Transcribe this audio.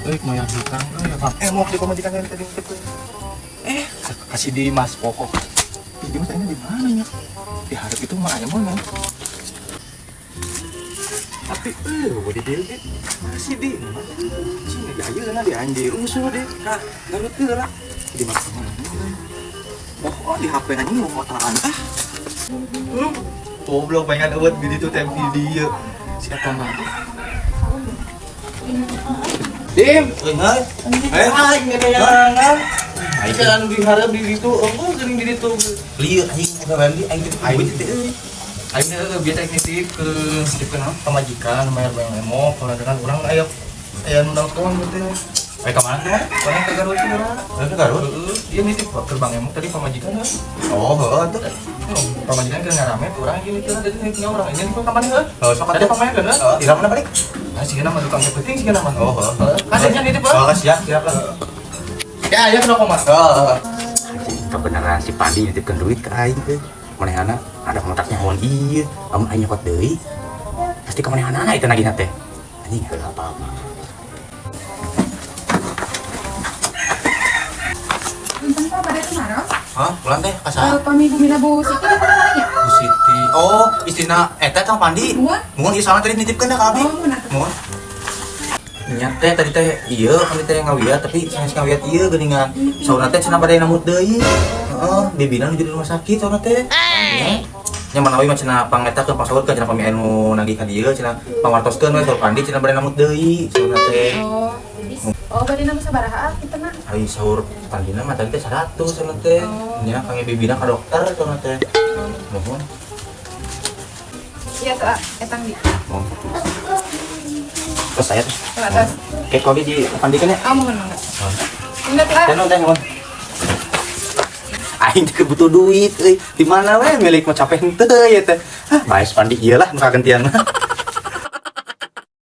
Euy, mayar hutang euy, Bang. Emok di pamajikan yang tadi nitip. Eh, kasih di Mas pokok. Di Mas ini di mana ya? Di harap itu mah aya mah. Tapi di dieu ge masih di cing di ayeuna di anjir rusuh deh ka Garut heula. Di mana mana? Oh, di HP anjing mau kotaan ah. Goblok pengen eueuh di ditu teh di dieu. Si eta mah. Dim, Hei, eh, aing ngedayangan. Aing kan diharap di ditu, eueuh geuning di ditu. Lieu aing gawean di aing teh Aing. duit teh euy. Aing teh biasa aing nitip ke nitip ke naon pamajikan bayar bayar emok kalau dengan urang aya aya nu nelpon teh. Eh ka mana tuh? Orang ke Garut teh urang. Heuh ke Garut. Heeh, ieu nitip ke Bang Emok tadi pamajikan heuh. Oh, heuh atuh. Pamajikan keur ngarame urang ieu nitip tadi nitipnya urang ini nitip ka mana heuh? Heuh, sok Tadi atuh. pamajikan heuh. Heeh, di mana balik? Nah, sih nama tukang penting sih nama. Oh, heeh. Kasihnya nitip heuh. Oh, siap, siap lah. Ya, aya kenapa Mas? Heeh. Kebenaran si Pandi nitipkeun duit ke aing teh. Manehana ada kontaknya hon ieu, amun aing nyokot deui. Pasti ka manehana itu nagihna teh. Anjing heula apa-apa. Punten Pak, pada kemarin. Hah, pulang teh ka saha? Pami bumina Bu Siti di mana ya? Bu Siti. Oh, istrina eta Kang Pandi. Muhun. Muhun ieu soalna tadi nitipkeun ka abi. Oh, muhun atuh. Muhun. Nya teh tadi teh ieu kami teh ngawiat tapi sanes ngawiat ieu geuningan. Saurna teh cenah bade namut deui. Heeh, bibina nuju di rumah sakit saurna teh. Nya. Nya manawi mah cenah pangetakeun pangsaurkeun cenah pami anu nagih ka dieu cenah pangwartoskeun we saur Pandi cenah bade namut deui saurna teh. Oh, oh bade nama sabaraha ah kitu mah? Ai saur Pandina mah tadi teh 100 saurna teh. Oh. Nya kangge bibina ka dokter saurna teh. Muhun. Iya tuh, ah, etang di. Muhun. Terus saya teh. Tuh atas. Kayak kopi di Pandi kan ya? Ah, muhun mangga. Ini tuh, ah. Teh teh nuhun. Aing teh butuh duit euy. Di mana we milik mah capek henteu ya teh. Hah, baes Pandi ieu lah nu kagantian mah.